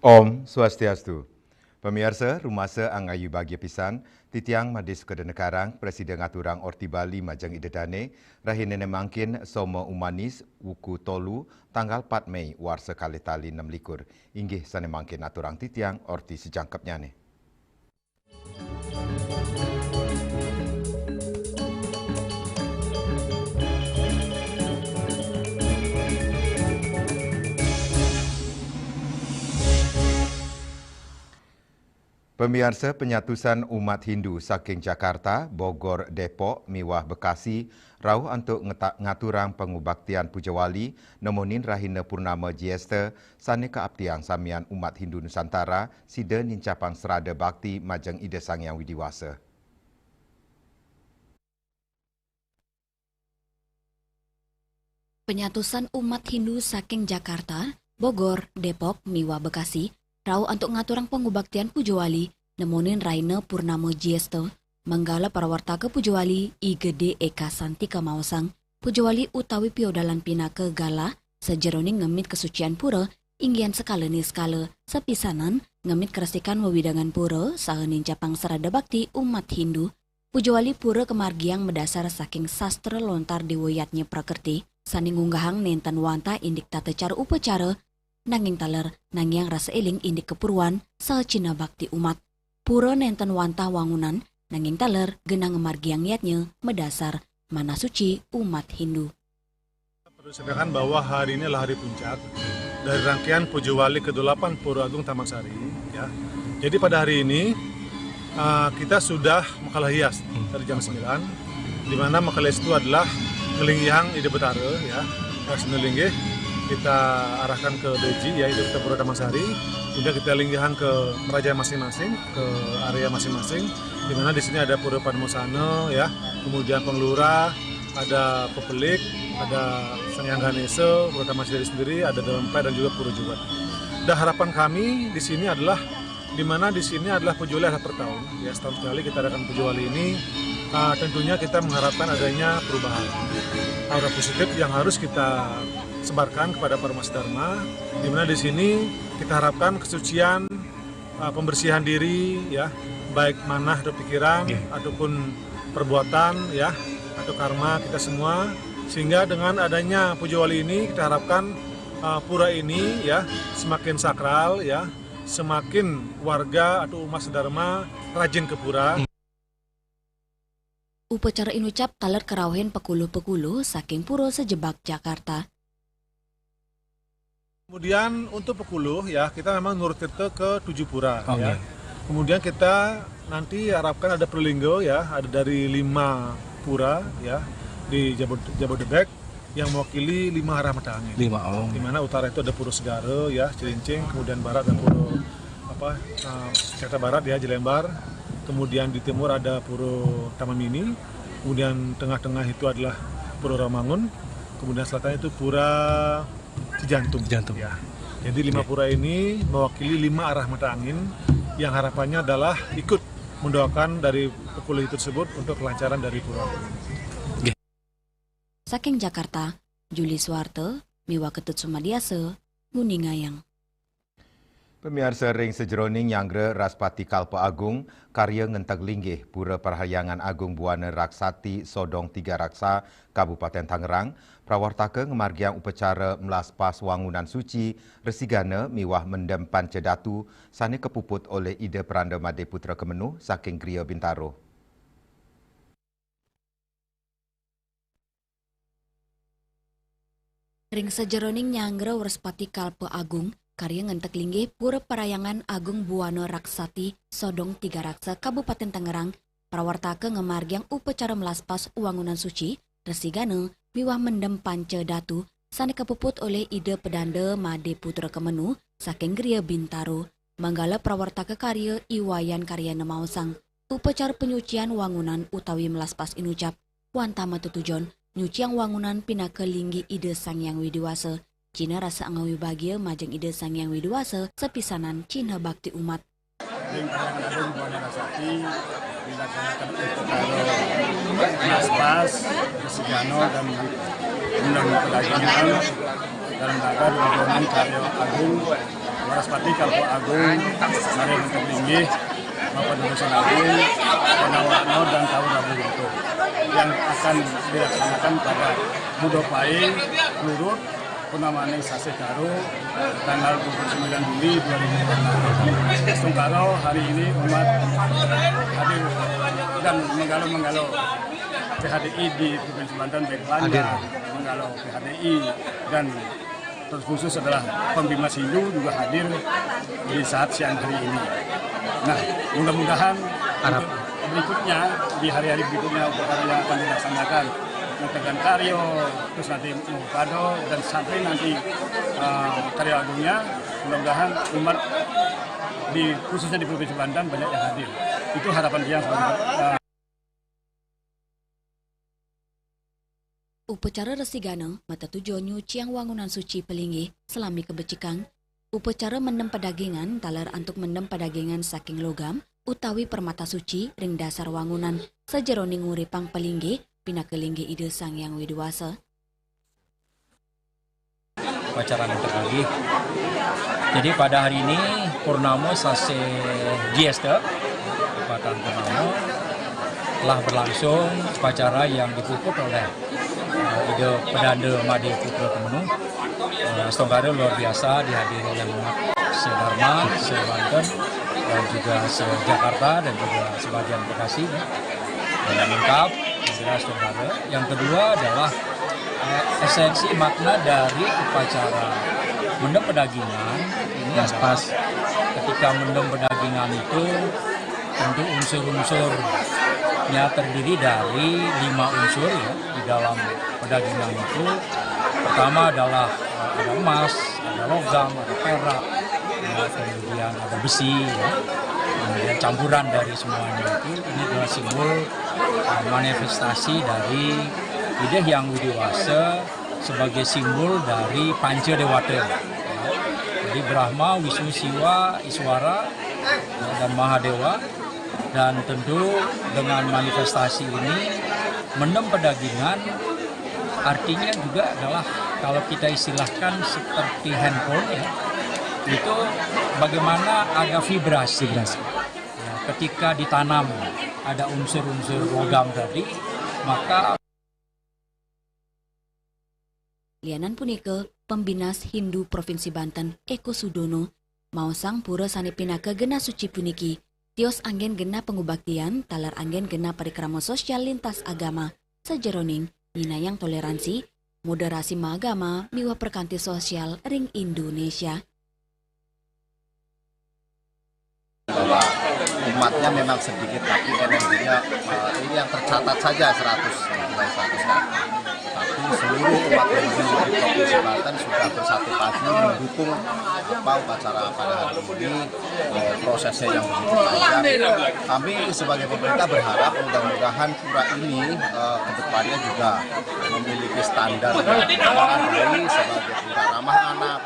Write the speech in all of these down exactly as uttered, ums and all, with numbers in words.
Om Swastiastu. Pamiarsa, rumasa angayu bagia pisan, titiang Made Sukada Nekarang, prasida ngaturang Orti Bali majeng Ida Dane, rahina ne mangkin Soma Umanis, wuku tolu, tanggal pat Mei, warsa kalih tali nem likur. Inggih sane mangkin aturang titiang Orti sajangkepnyane. Pamiarsa, panyatusan umat Hindu saking Jakarta, Bogor, Depok, miwah Bekasi rauh antuk ngeta-, ngaturang pangubaktian pujawali nemonin rahina Purnama Jyesta sane kaaptiang samian umat Hindu Nusantara sida nincapang srada bakti majeng Ida Sang Hyang Widi Wasa. Panyatusan umat Hindu saking Jakarta, Bogor, Depok, miwah Bekasi rauh antuk ngaturang pangubaktian pujawali nemonin rahina Purnama Jyesta. Manggala prawartaka pujawali I Gede Eka Santika maosang, pujawali utawi piodalan pinaka galah sajeroning ngemit kasucian pura inggihan sekala niskala, sapisanan ngemit karesikan wewidangan pura saha nincapang srada bakti umat Hindu. Pujawali pura kamargiang madasar saking sastra lontar Dewa Yadnya Prakerti, sane ngunggahang nenten wantah indik tata cara upacara, nanging taler nangiang rasa eling indik kapurwan saha cinah bakti umat. Pura nenten wantah wangunan, nanging taler genah ngamargiang yadnya madasar manah suci umat Hindu. Perlu disampaikan bahwa hari ini adalah hari puncak dari rangkaian Pujawali kedelapan Pura Agung Taman Sari, ya. Jadi pada hari ini, uh, kita sudah makala hias dari jam sembilan, di mana makala hias itu adalah ngelinggihang Ida Betara, ya. Pas ngelinggih, kita arahkan ke Beji, ya, Ida Betara Pura Taman Sari. Kemudian kita linggihang ke kerajaan masing-masing, ke area masing-masing, di mana di sini ada Pura Padmosana, ya, kemudian Pengelura, ada Pepelik, ada Sang Hyang Ganesa, Pura Taman Sari sendiri, ada Dalempai dan juga Pura Juwet. Dan harapan kami di sini adalah di mana di sini adalah Pujawali adalah per tahun, ya, setahun sekali kita adakan Pujawali ini. Ah, tentunya kita mengharapkan adanya perubahan, aura positif yang harus kita sebarkan kepada para mahasiswa Dharma, di mana di sini kita harapkan kesucian, ah, pembersihan diri, ya, baik manah atau pikiran, nggih, ataupun perbuatan, ya, atau karma kita semua, sehingga dengan adanya Pujawali ini kita harapkan, ah, pura ini, ya, semakin sakral, ya, semakin warga atau umat sedharma rajin ke pura. Upacara inucap taler karauhin pakuluh-pakuluh saking pura sajebag Jakarta. Kemudian untuk pakuluh, ya, kita memang nurut kita ke tujuh pura, oh, ya. Nggih. Kemudian kita nanti harapkan ada pralingga, ya, ada dari lima pura, ya, di Jabod-, Jabodebek yang mewakili lima arah mata angin. Lima, oh. Di mana utara itu ada Pura Segara, ya, Cilincing, kemudian barat ada Pura, apa, eh, Jakarta Barat, ya, Jelembar, kemudian di timur ada Pura Taman Mini, kemudian tengah-tengah itu adalah Pura Rawamangun, kemudian selatan itu Pura Cijantung. Cijantung. Ya. Jadi lima, iya, pura ini mewakili lima arah mata angin yang harapannya adalah ikut mendoakan dari pakuluh itu tersebut untuk kelancaran dari pura. Nggih. Saking Jakarta, Juli Suwarte, miwah Ketut Sumadiasa, nguningayang. Pamiarsa, ring sajeroning nyanggra Wraspati Kalpa Agung, karya ngenteg linggih Pura Parhyangan Agung Buana Raksati Sodong Tiga Raksa, Kabupaten Tangerang, prawartaka ngamargiang upacara mlaspas wangunan suci, resigana miwah mendem Panca Datu sane kapuput olih Ida Peranda Made Putra Kemenuh saking Griya Bintaro. Ring sajeroning nyanggra Wraspati Kalpa Agung, Karya ngentek linggih Pura Parahyangan Agung Buana Raksati, Sodong Tiga Raksa, Kabupaten Tangerang, prawartaka ngamargiang upacara melaspas wangunan suci Resigana miwah mendem panca datu sane kapuput olih Ida Pedanda Made Putra Kemenu saking Griya Bintaro. Manggala prawartaka karya I Wayan Karyana maosang, upacara panyucian wangunan utawi melaspas inucap wantah matetujon nyuciang wangunan pinaka linggih Ida Sang Hyang Widi Wasa, cihna rasa angawi bagia majeng Ida Sang Hyang Widi Wasa, sapisanan cihna bakti umat. Ring Parahyangan Agung Buana Raksati dilaksanakan upacara melaspas, resigana dan mendem pedagingan dalam rangka dilaksanakan karya agung Waraspati Kalpa Agung, Maria Mungkap Linggih, Bapak Dudusan Agung, Panawano dan Tahu Rabu Guntur yang akan dilaksanakan pada Buda Paing, Lurut, purnamaning sasih Karo, tanggal dua puluh sembilan Juli dua ribu dua puluh enam. Astungkara hari ini umat hadir dan menggalo-menggalo P H D I di Provinsi Banten, baik Belanda, hadir, menggalo P H D I, dan terkhusus adalah Pembimas Hindu juga hadir di saat siang hari ini. Nah, mudah-mudahan harap untuk berikutnya, di hari-hari berikutnya, upacara yang akan dilaksanakan, Ngetegan Karyo, terus nanti Muhupado, dan sampai nanti eh, Karyo Agungnya, mudah-mudahan umat di, khususnya di Provinsi Banten, banyak yang hadir. Itu harapan tiang sebagai eh, Upacara resigana matetujon nyuciang wangunan suci palinggih salami kabecikang. Upacara mendem padagingan taler antuk mendem padagingan saking logam utawi permata suci ring dasar wangunan sajeroning nguripang palinggih pinaka linggih Ida Sang Hyang Widi Wasa. Upacara ngetek linggih. Jadi pada hari ini purnama sasih Jyesta, tepatan purnama, telah berlangsung upacara yang dipuput oleh eh, Ida Pedanda Made Putra Kemenu. Eh, Astungkara luar biasa dihadiri oleh umat sedharma, sebanten, dan juga se-Jakarta, dan juga sebagian Bekasi, ya. Dan lengkap, yang jelas Astungkara. Yang kedua adalah eh, esensi makna dari upacara mendem pedagingan ini adalah ketika mendem pedagingan itu tentu unsur-unsurnya terdiri dari lima unsur, ya, di dalam pedagingan itu. Pertama adalah eh, ada emas, ada logam, ada perak, ya, kemudian ada besi, ya. Kemudian campuran dari semuanya itu, ini adalah simbol eh, manifestasi dari Ida Hyang Widi Wasa sebagai simbol dari Panca Dewata. Jadi Brahma, Wisnu, Siwa, Iswara, dan Mahadewa. Dan tentu dengan manifestasi ini, mendem pedagingan artinya juga adalah kalau kita istilahkan seperti handphone, ya, itu bagaimana ada vibrasi. Vibrasi. Ya, ketika ditanam ada unsur-unsur logam tadi, maka Lianan punika, Pembinas Hindu Provinsi Banten, Eko Sudono, maosang pura sane pinaka genah suci puniki tios anggen genah pangubaktian taler anggen genah parikrama sosial lintas agama sajeroning nyinayang toleransi, moderasi maagama miwah perkanti sosial ring Indonesia. Bahwa umatnya memang sedikit, tapi energinya eh, ini yang tercatat saja seratus, lebih dari seratus kakak. Tapi seluruh umat Hindu di Provinsi Banten sudah bersatu padu mendukung apa upacara pada hari ini, eh, prosesnya yang begitu panjang. Kami sebagai pemerintah berharap mudah-mudahan pura ini eh, ke depannya juga memiliki standar yang memadai sebagai pura ramah anak,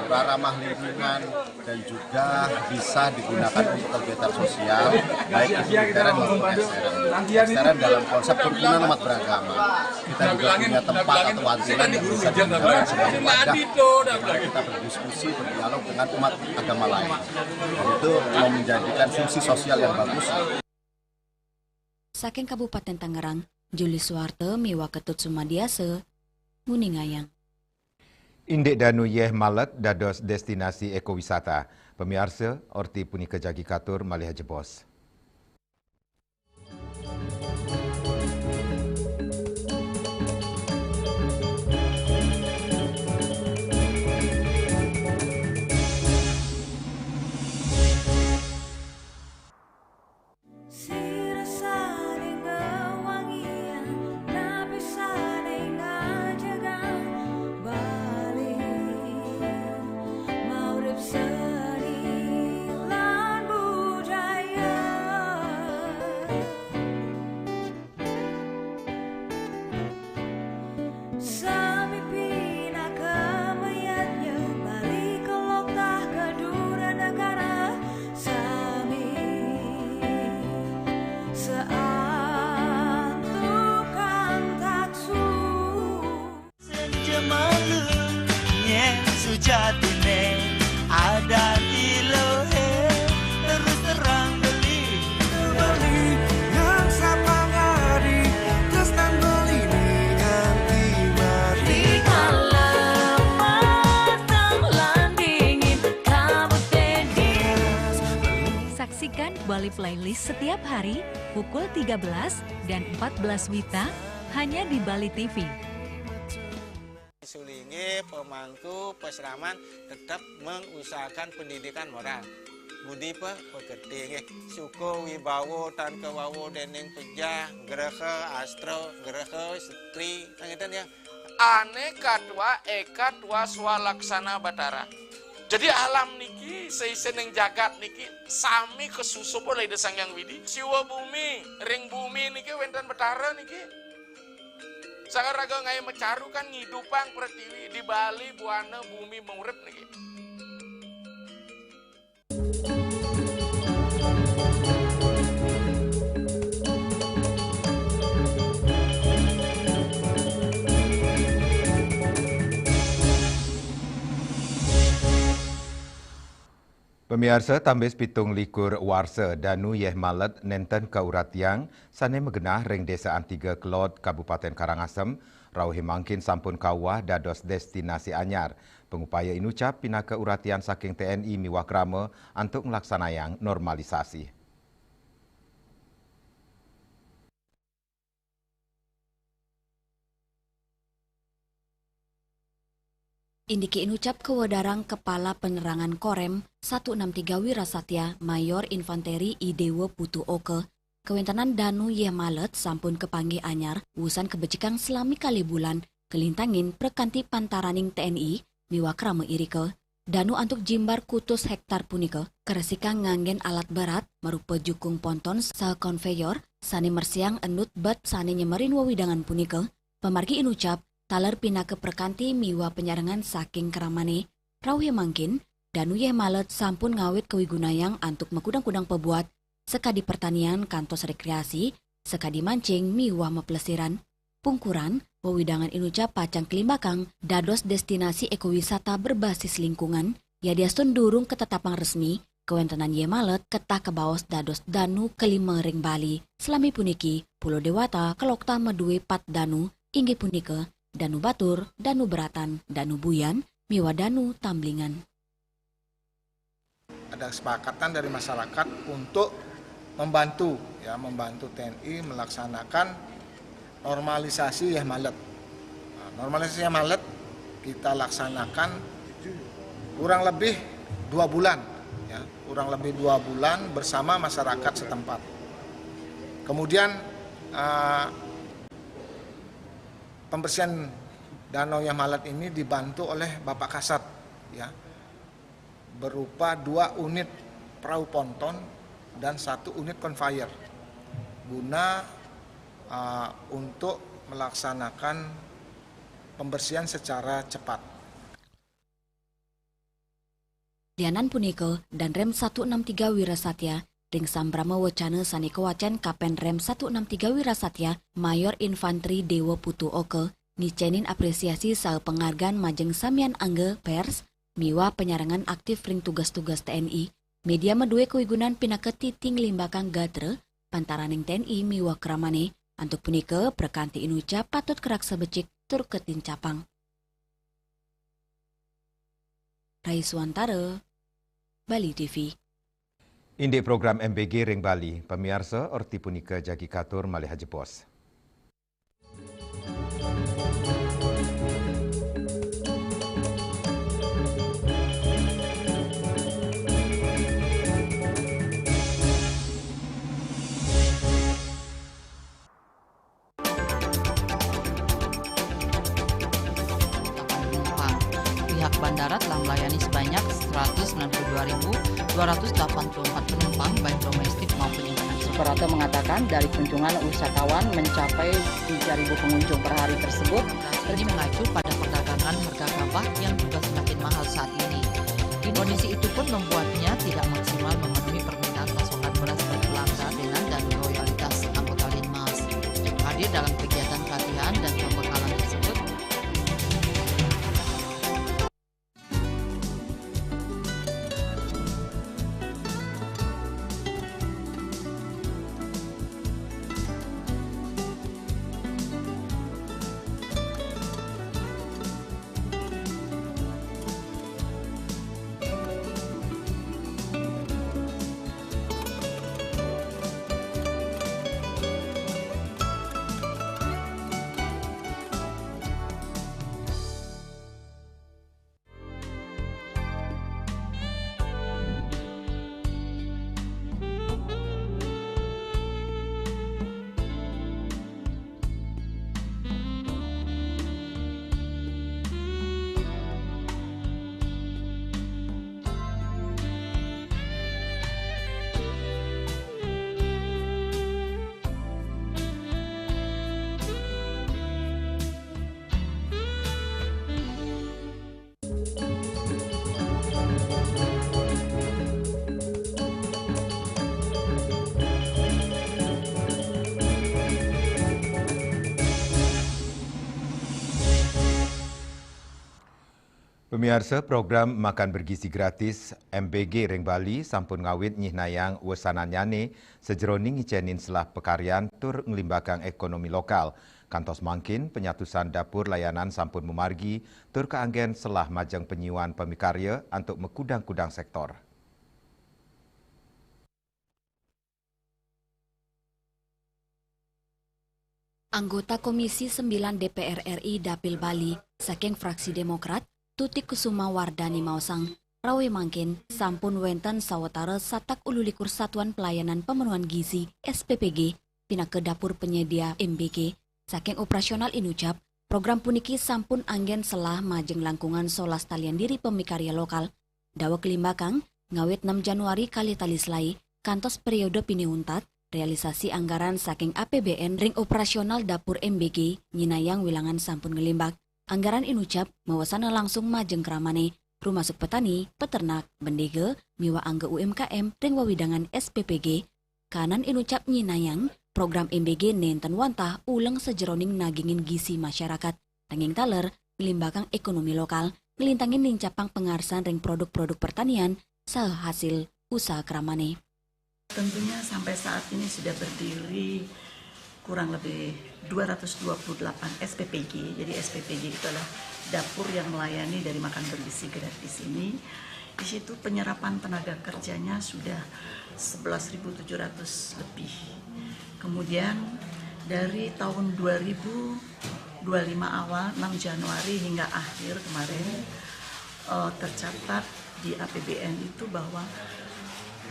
pura ramah lingkungan, dan juga bisa digunakan untuk kegiatan sosial, baik itu intern maupun ekstern. Ekstern dalam konsep kerukunan umat beragama. Kita juga punya tempat atau wantun yang bisa digunakan sebagai wadah kita berdiskusi, berdialog dengan umat agama lain. Dan itu menjadikan fungsi sosial yang bagus. Saking Kabupaten Tangerang, Juli Suwarte miwah Ketut Sumadiasa, nguningayang. Indik Danu Yeh Malet dados destinasi ekowisata. Pamiarsa, orti punika jagi katur malih jebos. Playlist setiap hari pukul tiga belas dan empat belas WITA hanya di Bali T V. Sulingge, pemangku, peseraman tetap mengusahakan pendidikan moral. Budi pe-, pekerti nggih. Suko wibawo tan kewawo dening pejah, greha, astro, greha, setri, ngeten ya. Ane katwa eka twa swalaksana Batara. Jadi alam niki, seisening jagat niki sami kesusup oleh Ida Sang Hyang Widi. Siwa bumi, ring bumi niki wenten Betara niki. Sang raga ngae macaru kan ngidupang pretiwi, di Bali buana bumi maurip niki. Pamiarsa, tambis pitung likur warsa Danu Yeh Malet nenten kauratiang sane magenah ring Desa Antiga Kelod, Kabupaten Karangasem, rauh mangkin sampun kawah dados destinasi anyar. Pangupaya inucap pinaka uratian saking T N I miwah krama antuk nglaksanayang normalisasi. Indike inucap kawedarang Kepala Penerangan Korem satu enam tiga Wirasatya, Mayor Infanteri I Dewa Putu Oka, kawentenan Danu Yeh Malet sampun kapanggih anyar, wusan kabecikang salami kalih bulan, kalintangin prakanti pantaraning T N I miwah krama irika. Danu antuk jimbar kutus hektar punika karesikang nganggen alat berat marupa jukung ponton saha konveyor sane mersihang endut bad sane nyemerin wewidangan punika, pamargi inucap taler pinaka prakanti miwah panyarengan saking kramane. Rauh mangkin, Danu Yeh Malet sampun ngawit kawigunayang antuk makudang-kudang pabuat, sakadi pertanian kantos rekreasi, sakadi mancing miwah maplesiran. Pungkuran, wewidangan inucap pacang kalimbakang dados destinasi ekowisata berbasis lingkungan, yadiastun durung katetapang resmi, kawentenan Yeh Malet ketah kabaos dados danu kalima ring Bali. Salami puniki, Pulo Dewata kaloktah madue pat danu, inggih punika Danu Batur, Danu Beratan, Danu Buyan, miwah Danu Tamblingan. Ada kesepakatan dari masyarakat untuk membantu, ya, membantu T N I melaksanakan normalisasi Yeh Malet. Nah, normalisasi Yeh Malet kita laksanakan kurang lebih dua bulan, ya, kurang lebih dua bulan bersama masyarakat setempat. Kemudian, eh, pembersihan Danau Yeh Malet ini dibantu oleh Bapak Kasat, ya, berupa dua unit perahu ponton dan satu unit conveyor guna, uh, untuk melaksanakan pembersihan secara cepat. Lianan punika, Danrem satu enam tiga Wirasatya, ring sambrama wacana sane kawacen Kapenrem satu enam tiga Wirasatya, Mayor Infanteri Dewa Putu Oka, ngicenin apresiasi saha pangargan majeng samian angga pers, miwah panyarengan aktif ring tugas-tugas T N I, media madue kawigunan pinaka titi nglimbakang gatra pantaraning T N I miwah kramane, antuk punika prakanti inucap patut karaksa becik tur katincapang. Rai Suwantara, Bali T V. Indik program M B G ring Bali, pamiarsa, orti punika jagi katur malih ajebos. Pihak bandara telah melayani sebanyak seratus sembilan puluh dua ribu dua ratus delapan puluh empat penumpang, baik domestik maupun internasional. Suprapto mengatakan, dari kunjungan wisatawan mencapai tiga ribu pengunjung per hari tersebut. Ini mengacu pada perdagangan harga gabah yang juga semakin mahal saat ini. Kondisi itu pun membuatnya tidak maksimal memenuhi permintaan pasokan beras berkelanjutan dan loyalitas anggota Linmas. Hadir dalam kegiatan pelatihan dan pembekalan tersebut. Pemiarsa, program makan bergizi gratis M B G ring Bali sampun ngawit nyihnayang wesanannyane sajeroning ngicenin selah pakaryan tur nglimbakang ekonomi lokal. Kantos mangkin, penyatusan dapur layanan sampun mamargi tur kaanggen selah majeng panyiuan pamikarya antuk makudang-kudang sektor. Anggota Komisi sembilan D P R R I Dapil Bali saking fraksi Demokrat, Tuti Kusuma Wardani maosang, rawe mangkin sampun wenten sawatara satak ulu likur satuan pelayanan pemenuhan gizi, S P P G, pinaka dapur penyedia M B G, saking operasional Inucap. Program puniki sampun anggen selah majeng langkungan solas talian diri pamikarya lokal, daweg limbakang ngawit enam Januari kalih tali selae, kantos periode pinih untat. Realisasi anggaran saking A P B N ring operasional dapur M B G nyinayang wilangan sampun nglimbak. Anggaran Inucap mawasana langsung majeng kramane, rumasuk petani, peternak, bendega, miwah angga U M K M ring wewidangan S P P G. Kanan Inucap nyinayang, program M B G nenten wantah uleng sajeroning nagingin gizi masyarakat, nanging taler nglimbakang ekonomi lokal, nglintangin nincapang pangarsan ring produk-produk pertanian saha hasil usaha kramane. Tentunya sampai saat ini sudah berdiri kurang lebih dua ratus dua puluh delapan S P P G. Jadi S P P G itu adalah dapur yang melayani dari makan bergizi gratis ini. Di situ penyerapan tenaga kerjanya sudah sebelas ribu tujuh ratus lebih. Kemudian dari tahun dua ribu dua puluh lima awal, enam Januari hingga akhir kemarin, eh, tercatat di A P B N itu bahwa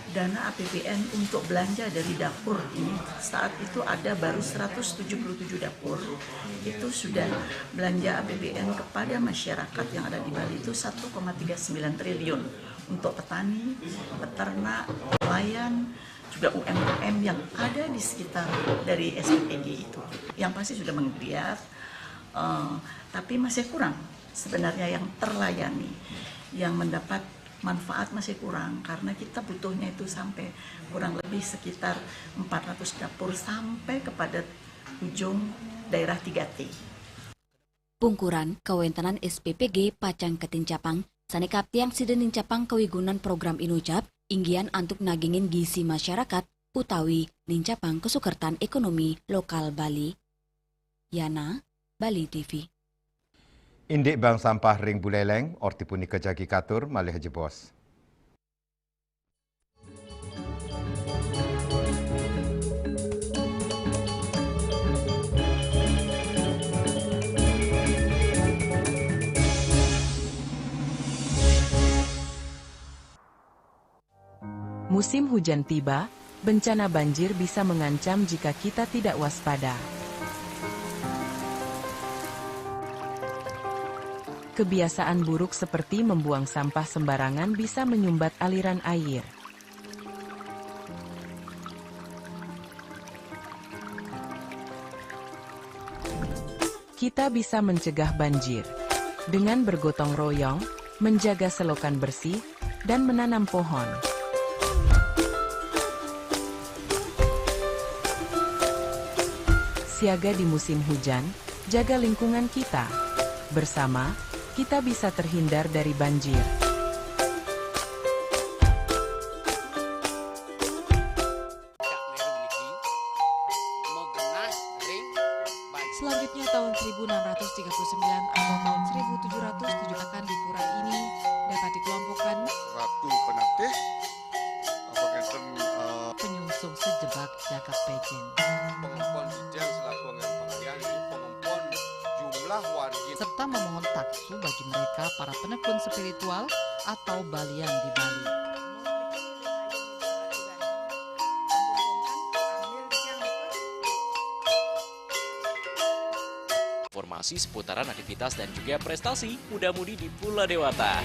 dana A P B N untuk belanja dari dapur ini saat itu ada baru seratus tujuh puluh tujuh dapur. Itu sudah belanja A P B N kepada masyarakat yang ada di Bali itu satu koma tiga sembilan triliun untuk petani, peternak, nelayan, juga U M K M yang ada di sekitar dari S P P G itu. Yang pasti sudah menggeliat, eh, tapi masih kurang sebenarnya yang terlayani, yang mendapat manfaat masih kurang, karena kita butuhnya itu sampai kurang lebih sekitar empat ratus dapur sampai kepada ujung daerah tiga T. Pungkuran kawentenan S P P G pacang katincapang, sane kaptiang sida nincapang kawigunan program Inucap, inggihan antuk nagingin gizi masyarakat utawi nincapang kasukertan ekonomi lokal Bali. Yana, Bali T V. Indik bank sampah ring Buleleng, orti punika jagi katur malih jebos. Musim hujan tiba, bencana banjir bisa mengancam jika kita tidak waspada. Kebiasaan buruk seperti membuang sampah sembarangan bisa menyumbat aliran air. Kita bisa mencegah banjir dengan bergotong royong, menjaga selokan bersih, dan menanam pohon. Siaga di musim hujan, jaga lingkungan kita. Bersama, kita bisa terhindar dari banjir. Selanjutnya, tahun seribu enam ratus tiga puluh sembilan atau tahun seribu tujuh ratus tujuh akan di pura ini dapat dikelompokkan Ratu Penatih, apa ngenten, eh, penyungsung sejebak jagat pejen. Pengempon Bidang selaku anggaran pengalian, ini pengempon jumlah wargi. Serta memohon taksu bagi mereka para penekun spiritual atau balian di Bali. Informasi seputaran aktivitas dan juga prestasi muda-mudi di Pura Dewata.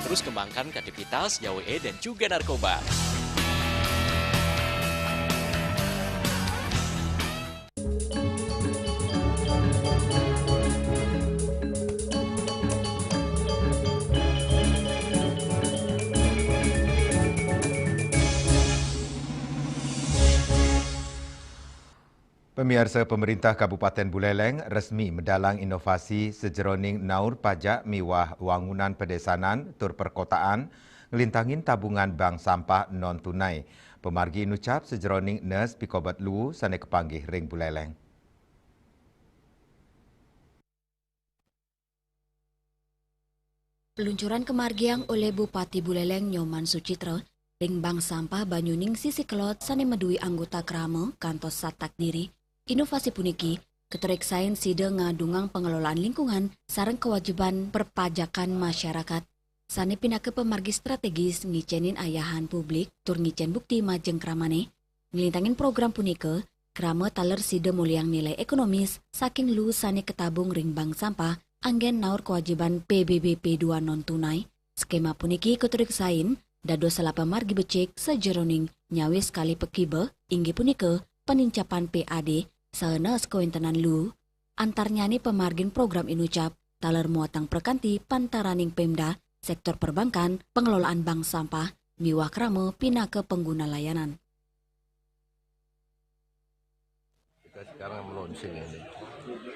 Terus kembangkan kreativitas, jauhi dan juga narkoba. Pamiarsa, pemerintah Kabupaten Buleleng resmi medalang inovasi sajeroning naur pajak miwah wangunan pedesanan tur perkotaan, nglintangin tabungan bank sampah non tunai. Pamargi inucap sajeroning nes pikobet luu sane kapanggih ring Buleleng. Peluncuran kamargiang olih Bupati Buleleng Nyoman Suchitra ring Bank Sampah Banyuning Sisi Kelod sane madué anggota krama kantos satak diri. Inovasi puniki katureksain sida ngadungang pangelolaan lingkungan sareng kawajiban perpajakan masyarakat sane pinaka pamargi strategis ngicenin ayahan publik tur ngicen bukti majeng kramane. Nglintangin program punika, krama taler sida molihang nilai ekonomis saking luu sane katabung ring bank sampah anggen naur kawajiban P B B P dua non tunai. Skema puniki katureksain dados salapa margi becik sajeroning nyawis kalih pakiba, inggih punika panincapan P A D saha nes kawentenan luu. Antarnyane pamargin program inucap taler muatang prakanti pantaraning Pemda, sektor perbankan, pengelolaan bank sampah, miwah krama pinaka pengguna layanan. Kita sekarang meluncur ini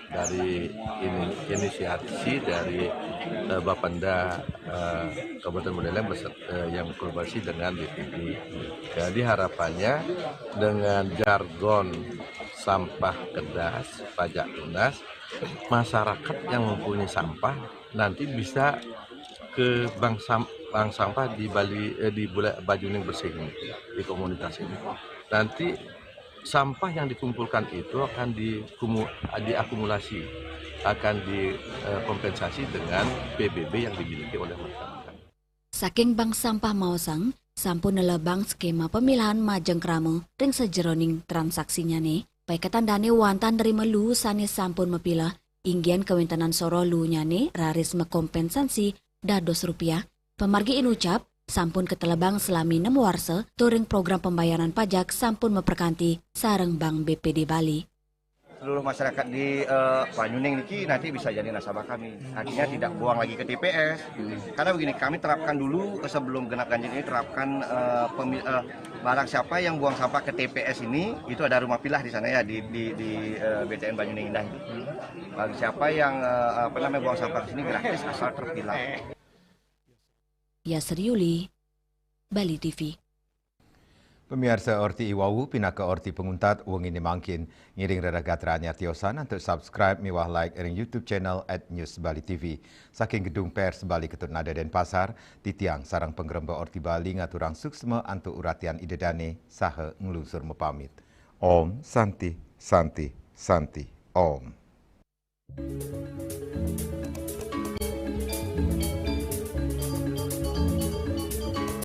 dari ini, inisiasi dari eh, Bapenda eh, Kabupaten Buleleng beserta eh, yang berkolaborasi dengan B P D. Jadi harapannya dengan jargon sampah kedas, pajak tunas, masyarakat yang mempunyai sampah nanti bisa ke bank, sam, bank sampah di Bali eh, di Bula, Banyuning Bersih ini, di komunitas ini. Nanti sampah yang dikumpulkan itu akan dikumu, diakumulasi, akan dikompensasi dengan P B B yang dimiliki oleh masyarakat. Saking bank sampah maosang sampun nelebang skema pemilahan majeng krama ring sajeroning transaksinyane. Paiketan dane wantah nrima luu sane sampun mapilah, inggihan kawentenan soroh luunyane raris makompensasi dados rupiah. Pamargi inucap sampun katelebang salami nem warsa tur ring program pembayaran pajak sampun maprekanti sareng Bank B P D Bali. Seluruh masyarakat di uh, Banyuning niki nanti bisa jadi nasabah kami. Artinya tidak buang lagi ke T P S. Karena begini, kami terapkan dulu eh, sebelum genap ganjil ini terapkan uh, pemil, uh, barang siapa yang buang sampah ke T P S ini itu ada rumah pilah di sana ya di di, di uh, B T N Banyuning Indah ini. Bagi siapa yang uh, apa namanya buang sampah ke sini gratis asal terpilah. Yasri Yuli, Bali T V. Pamiarsa, orti iwau pinaka orti panguntat wengine mangkin. Ngiring rereh gatrane tiosan antuk subscribe miwah like ring YouTube channel at News Bali T V. Saking Gedung Pers Bali Ketut Nada Denpasar, titiang sareng pangremba Orti Bali ngaturang suksma antuk uratian Ida dane saha nglungsur mapamit. Om Santi, Santi, Santi, Om.